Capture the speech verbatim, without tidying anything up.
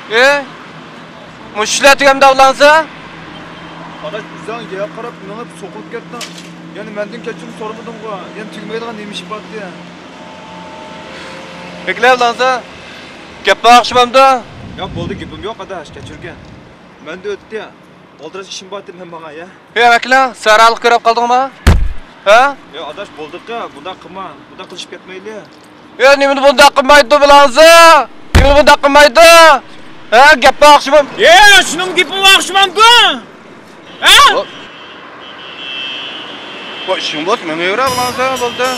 ئى، مۇشۇ ئىشلار تۈگەمدۇ ئابلانسا؟ ئاداش، ئۆزۈڭ يەرگە قاراپ مېڭىپ سوقۇلۇپ كەتتىڭ. يەنە مەندىن كەچۈرۈم سورىمىدىڭغۇ. يەنە تۈگىمەيدىغان نېمە ئىش بارتى؟ ئەكلە ئابلانسا، گەپ بار ئوخشىمامدۇ؟ ياق، بولدى، گېپىم يوق ئاداش، كەچۈرگىن. مەندە ئۆتتى. ئالدىراش ئىشىم بارتى، مەن ماڭاي، ھە؟ ھەي، ئەكلە، سەھرالىق كۆرۈپ قالدىڭما؟ ھە؟ يا ئاداش، بولدىقى، بۇنداق قىلما، بۇنداق قىلىشىپ كەتمەيلى. يا، نېمىنى بۇنداق قىلمايدۇ بۇلارسى؟ نېمىنى بۇنداق قىلمايدۇ؟ ھە، گەپ بار ئوخشىمام. يا، شۇنىڭ گېپى بار ئوخشىمامدۇ؟ ھە؟ ۋاي، ئىشىڭ بولسا مېڭىۋېرە بۇلارسى، بولدى.